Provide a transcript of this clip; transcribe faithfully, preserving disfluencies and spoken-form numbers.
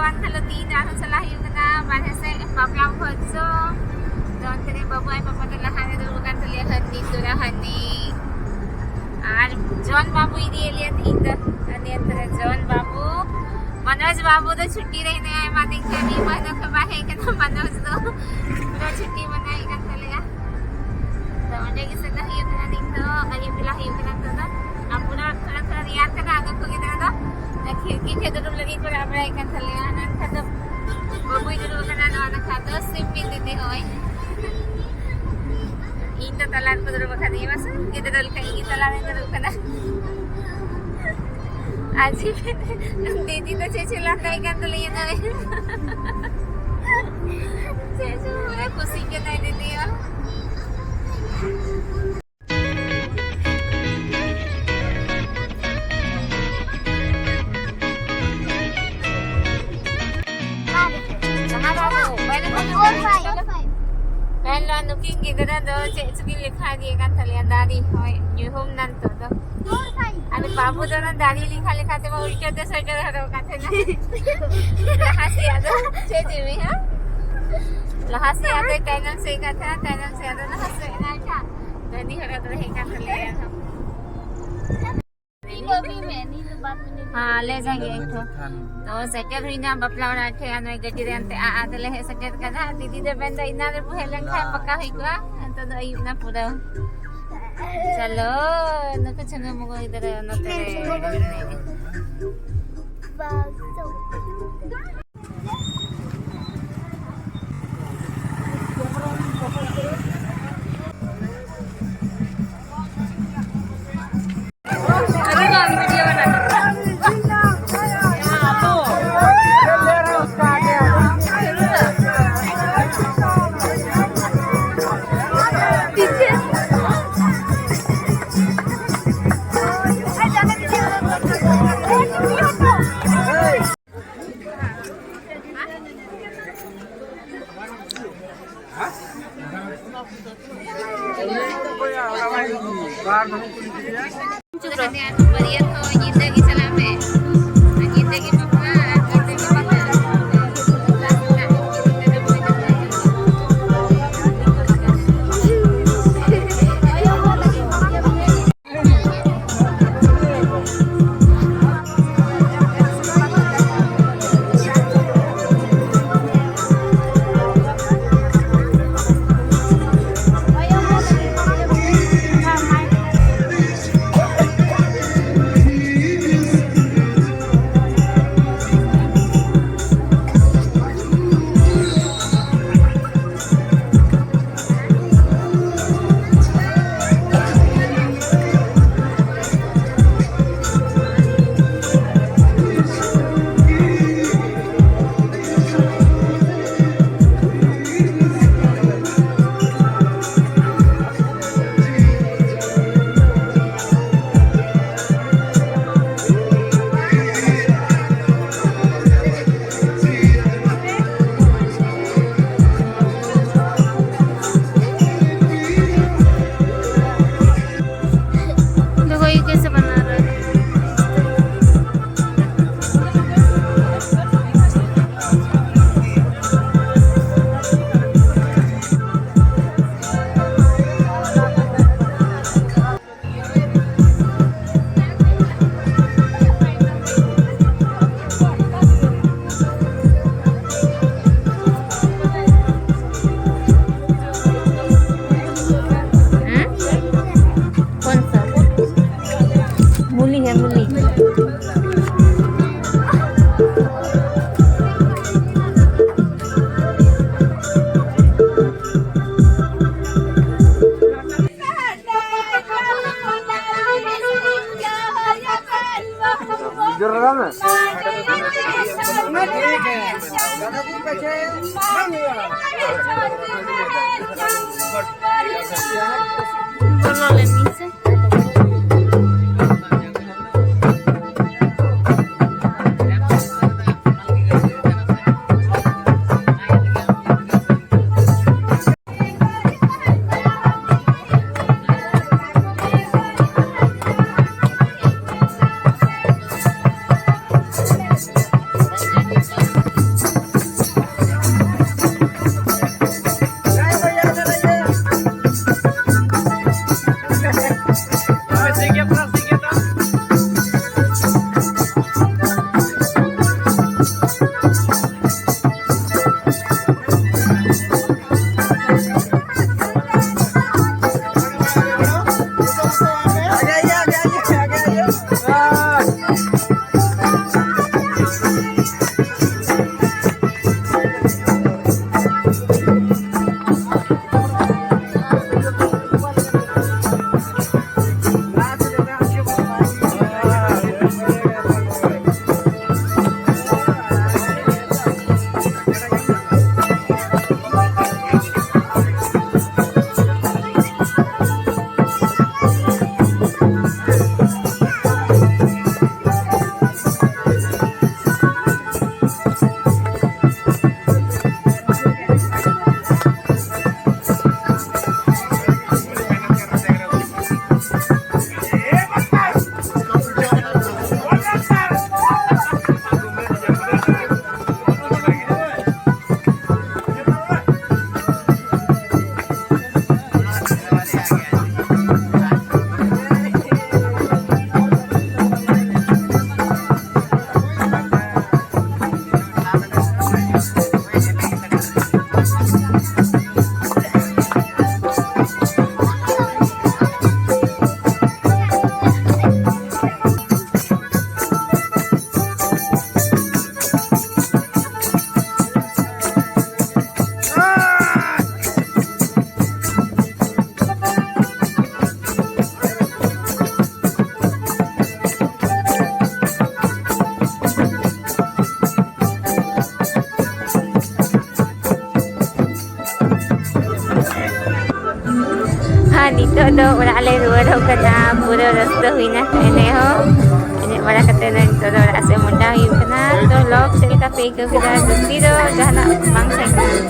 ᱵᱟᱝ ᱠᱷᱟᱱ ᱫᱚ ᱛᱤᱦᱤᱧ ᱫᱚ ᱟᱨᱦᱚᱸ ᱪᱟᱞᱟᱜ ᱦᱩᱭᱩᱜ ᱠᱟᱱᱟ ᱵᱟᱨᱦᱮ ᱥᱮᱫ ᱵᱟᱯᱞᱟ ᱵᱷᱚᱡᱽ ᱡᱚᱢ᱾ ᱛᱚ ᱚᱱᱛᱮ ᱨᱮ ᱵᱟᱹᱵᱩ ᱟᱡ ᱯᱟᱯᱟ ᱫᱚ ᱞᱟᱦᱟ ᱨᱮ ᱫᱩᱲᱩᱵ ᱟᱠᱟᱱ ᱛᱟᱞᱮᱭᱟ, ᱦᱟᱹᱱᱤ ᱛᱚᱨᱟ ᱦᱟᱹᱱᱤ᱾ ᱟᱨ ᱡᱚᱱ ᱵᱟᱹᱵᱩ ᱤᱫᱤᱭᱮᱫ ᱞᱮᱭᱟ ᱛᱤᱦᱤᱧ ᱫᱚ᱾ ᱟᱨ ᱱᱤᱭᱟᱹ ᱛᱚᱨᱟ ᱡᱚᱱ ᱵᱟᱹᱵᱩ, ᱢᱚᱱᱳᱡᱽ ᱵᱟᱹᱵᱩ ᱫᱚ ᱪᱷᱩᱴᱤ ᱨᱮ ᱦᱮᱱᱟᱭᱟ, ᱟᱭᱢᱟ ᱫᱤᱱ ᱠᱷᱚᱱ ᱢᱤᱫ ᱢᱟᱹᱦᱱᱟᱹ ᱠᱷᱚᱱ ᱵᱟᱭ ᱦᱮᱡ ᱠᱟᱱᱟ᱾ ᱢᱚᱱᱳᱡᱽ ᱫᱚ ᱯᱩᱨᱟᱹ ᱪᱷᱩᱴᱤ ᱢᱟᱱᱟᱣᱮᱫ ᱠᱟᱱ ᱛᱟᱞᱮᱭᱟ᱾ ᱛᱚ ᱚᱸᱰᱮ ᱜᱮ ᱥᱮᱱᱚᱜ ᱦᱩᱭᱩᱜ ᱠᱟᱱᱟ ᱱᱤᱛ ᱫᱚ, ᱟᱹᱭᱩᱵ ᱵᱮᱞᱟ ᱦᱩᱭᱩᱜ ᱠᱟᱱᱟ ᱱᱤᱛᱚᱜ ᱫᱚ᱾ ᱟᱨ ᱯᱩᱨᱟᱹ ᱛᱷᱚᱲᱟ ᱛᱷᱚᱲᱟ ᱨᱮᱭᱟᱲ ᱠᱟᱱᱟ, ᱟᱫᱚ ᱠᱚ ᱜᱤᱫᱽᱨᱟᱹ ᱫᱚ ᱠᱷᱤᱲᱠᱤ ᱴᱷᱮᱡ ᱫᱩᱲᱩᱵ ᱞᱟᱹᱜᱤᱫ ᱠᱚ ᱨᱟᱜ ᱵᱟᱲᱟᱭᱮᱫ ᱠᱟᱱ ᱛᱟᱞᱮᱭᱟ᱾ ᱚᱱᱟ ᱠᱷᱟᱡ ᱫᱚ ᱵᱟᱹᱵᱩᱭ ᱫᱩᱲᱩᱵ ᱟᱠᱟᱱᱟ, ᱱᱚᱣᱟ ᱱᱟᱠᱷᱟ ᱫᱚ ᱥᱤᱢᱤ ᱫᱤᱫᱤ ᱦᱚᱸᱭ᱾ ᱤᱧ ᱫᱚ ᱛᱟᱞᱟ ᱨᱮᱠᱚ ᱫᱩᱲᱩᱵ ᱟᱠᱟᱫᱤᱧᱟ, ᱵᱟᱥ ᱜᱤᱫᱽᱨᱟᱹ ᱞᱮᱠᱟ ᱤᱧ ᱜᱮ ᱛᱟᱞᱟ ᱨᱮᱧ ᱫᱩᱲᱩᱵ ᱠᱟᱱᱟ᱾ ᱟᱨ ᱡᱤ ᱫᱤᱫᱤ ᱫᱚ ᱪᱮᱫ ᱪᱮᱫ ᱞᱟᱸᱫᱟᱭ ᱠᱟᱱ ᱛᱟᱞᱮᱭᱟ ᱱᱚᱜᱼᱚᱭ᱾ ᱪᱮᱫ ᱪᱚ ᱯᱩᱨᱟᱹ ᱠᱩᱥᱤᱜ ᱠᱟᱱᱟᱭ ᱫᱤᱫᱤ ᱦᱚᱸ᱾ ᱡᱟᱦᱟᱸ ᱵᱟᱵᱩ, ᱯᱟᱹᱦᱤᱞ ᱠᱷᱚᱱ ᱫᱚ ᱯᱟᱹᱦᱤᱞ ᱫᱚ ᱱᱩᱠᱤᱱ ᱜᱤᱫᱽᱨᱟᱹ ᱫᱚ ᱪᱮᱫ ᱪᱚᱠᱤᱱ ᱞᱮᱠᱷᱟ ᱤᱫᱤᱭᱮᱫ ᱠᱟᱱ ᱛᱟᱞᱮᱭᱟ, ᱫᱟᱨᱮ ᱦᱚᱭ ᱧᱩᱦᱩᱢ ᱱᱟ ᱱᱤᱛᱚᱜ ᱫᱚ᱾ ᱟᱫᱚ ᱵᱟᱵᱩ ᱫᱚ ᱚᱱᱟ ᱫᱟᱨᱮ ᱞᱮᱠᱷᱟ ᱞᱮᱠᱷᱟ ᱛᱮᱢᱟ ᱩᱞᱴᱟᱹ ᱛᱮ ᱥᱮᱴᱮᱨ ᱦᱚᱴᱚ ᱠᱟᱱ ᱛᱟᱦᱮᱱᱟ᱾ ᱞᱟᱦᱟ ᱥᱮᱫ ᱟᱫᱚ ᱪᱮᱫ ᱪᱮᱫ ᱢᱮ, ᱦᱮᱸ? ᱞᱟᱦᱟ ᱥᱮᱫ ᱟᱫᱚ ᱛᱟᱭᱱᱚᱢ ᱥᱮᱫ ᱠᱟᱛᱷᱟ, ᱛᱟᱭᱱᱚᱢ ᱥᱮᱫ ᱟᱫᱚ ᱞᱟᱦᱟ ᱥᱮᱫ ᱮᱱᱟ ᱮᱴᱟᱜ᱾ ᱫᱟᱹᱱᱤ ᱦᱚᱲ ᱫᱚ ᱦᱮᱡ ᱠᱟᱱ ᱛᱟᱞᱮᱭᱟ ᱟᱨᱦᱚᱸ᱾ ᱦᱮᱸ, ᱞᱮ ᱡᱟᱜᱮ ᱮᱠᱴᱩ᱾ ᱛᱚ ᱥᱮᱴᱮᱨ ᱦᱩᱭᱱᱟ ᱵᱟᱯᱞᱟ ᱚᱲᱟᱜ ᱴᱷᱮᱡ, ᱟᱨ ᱱᱚᱜᱼᱚᱭ ᱜᱟᱹᱰᱤ ᱨᱮ ᱮᱱᱛᱮ ᱟᱜ ᱟᱜ ᱛᱮᱞᱮ ᱦᱮᱡ ᱥᱮᱴᱮᱨ ᱠᱟᱱᱟ᱾ ᱫᱤᱫᱤ ᱫᱚ ᱢᱮᱱᱫᱟ ᱤᱱᱟᱝ ᱨᱮᱵᱚ ᱦᱮᱡ ᱞᱮᱱᱠᱷᱟᱱ ᱯᱟᱠᱟ ᱦᱩᱭ ᱠᱚᱜᱼᱟ, ᱱᱤᱛᱚᱜ ᱫᱚ ᱟᱹᱭᱩᱵ ᱱᱟ ᱯᱩᱨᱟᱹ᱾ ᱪᱚᱞᱚ, ᱱᱩᱠᱩ ᱪᱷᱟᱹᱝᱜᱟᱹ ᱢᱩᱜᱟᱹ ᱜᱤᱫᱽᱨᱟᱹ ᱱᱚᱛᱮ ᱨᱮ᱾ ᱵᱟᱹᱨᱭᱟᱹᱛ ᱦᱚᱸ ᱧᱤᱫᱟᱹ ᱜᱮ ᱪᱟᱞᱟᱜ ᱢᱮ, ᱟᱨ ᱧᱤᱫᱟᱹ ᱜᱮ ᱵᱟᱯᱞᱟ, ᱟᱨ ᱧᱤᱫᱟᱹ ᱜᱮ ᱵᱤᱫᱟᱹᱭ᱾ ᱵᱚᱞᱚ ᱞᱮᱱ ᱜᱤᱧ ᱥᱮ᱾ ᱟᱨ ᱱᱤᱛᱚᱜ ᱫᱚ ᱚᱲᱟᱜ ᱞᱮ ᱨᱩᱣᱟᱹᱲᱚᱜ ᱠᱟᱱᱟ᱾ ᱯᱩᱨᱟᱹ ᱨᱟᱹᱥᱠᱟᱹ ᱦᱩᱭᱱᱟ ᱮᱱᱮᱡ ᱦᱚᱸ᱾ ᱮᱱᱮᱡ ᱵᱟᱲᱟ ᱠᱟᱛᱮ ᱱᱤᱛᱚᱜ ᱫᱚ ᱚᱲᱟᱜ ᱥᱮᱫ ᱢᱚᱦᱰᱟ ᱦᱩᱭᱩᱜ ᱠᱟᱱᱟ᱾ ᱛᱚ vlog ᱪᱮᱫ ᱞᱮᱠᱟ ᱯᱮ ᱟᱹᱭᱠᱟᱹᱣ ᱠᱮᱫᱟ? ᱡᱟᱹᱥᱛᱤ ᱫᱚ ᱡᱟᱦᱟᱱᱟᱜ ᱵᱟᱝ ᱛᱟᱦᱮᱸ ᱠᱟᱱᱟ᱾